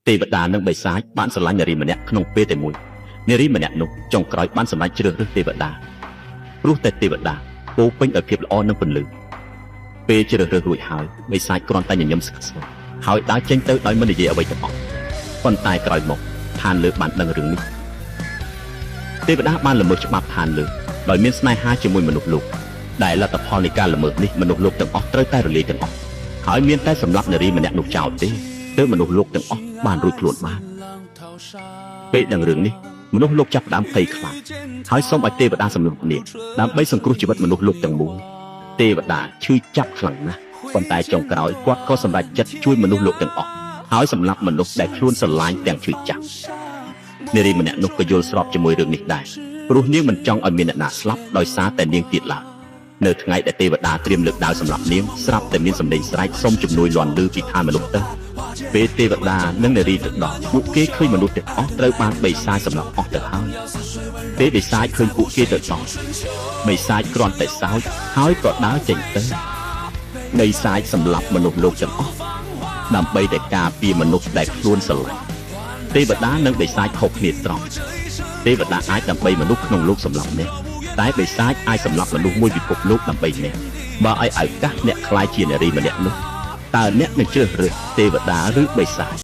ទេវតានិងបិសាចបានស្រឡាញ់នារីម្នាក់ក្នុងពេលតែមួយនារីម្នាក់នោះចុងក្រោយបានសម្រេចជ្រើសរើសទេវតាព្រោះតែទេវតាពោរពេញដោយភាពល្អនិងពន្លឺពេលជ្រើសរើសរួចហើយបិសាចគ្រាន់តែញញឹមស្កស្កហើយដើរចេញទៅដោយមិននិយាយអ្វីទាំងអស់ប៉ុន្តែក្រោយមកឋានលើបានដឹងរឿងនេះទេវតាបានល្មើសច្បាប់ឋានលើដោយមានស្នេហាជាមួយមនុស្សលោកដែលលទ្ធផលនៃការល្មើសនេះមនុស្សលោកទាំងអស់ត្រូវតែរលាយទាំងអស់ហើយមានតែសម្លាប់នារីម្នាក់នោះចោលទេទើបមនុស្សលោកទាំងអស់បានរួចខ្លួនបាន ពេលដឹងរឿងនេះមនុស្សលោកចាប់ផ្ដើមភ័យខ្លាចហើយសូមឲ្យទេវតាសម្លុតនាងដើម្បីសង្គ្រោះជីវិតមនុស្សលោកទាំងមូលទេវតាឈឺចាប់ខ្លាំងណាស់ប៉ុន្តែចុងក្រោយគាត់ក៏សម្រេចចិត្តជួយមនុស្សលោកទាំងអស់ហើយសម្លាប់មនុស្សដែលខ្លួនស្រឡាញ់ទាំងឈឺចាប់នារីម្នាក់នោះក៏យល់ស្របជាមួយរឿងនេះដែរព្រោះនាងមិនចង់ឲ្យមានអ្នកណាស្លាប់ដោយសារតែនាងទៀតឡើយនៅថ្ងៃដែលទេវតាត្រៀមលើកដាវសម្រាប់នាងស្រាប់តែមានសម្លេងស្រែកសុំជំនួយលាន់ឮពីឋានមនុស្សទៅ ពេលទេវតានិងនារីទៅដល់ពួកគេឃើញមនុស្សទាំងអស់ត្រូវបានបិសាចសម្លាប់អស់ទៅហើយពេលបិសាចឃើញពួកគេទៅដល់បិសាចគ្រាន់តែសើចហើយក៏ដើរចេញទៅបិសាចសម្លាប់មនុស្សលោកទាំងអស់ដើម្បីតែការពារមនុស្សដែលខ្លួនស្រឡាញ់ទេវតានិងបិសាចខុសគ្នាត្រង់ទេវតាអាចដើម្បីមនុស្សក្នុងលោកសម្លាប់អ្នកតែបិសាចអាចសម្លាប់មនុស្សមួយពិភពលោកដើម្បីអ្នកបើឲ្យឱកាសអ្នកក្លាយជានារីម្នាក់នោះ តើអ្នកនឹងជ្រើសរើសទេវតាឬបិសាច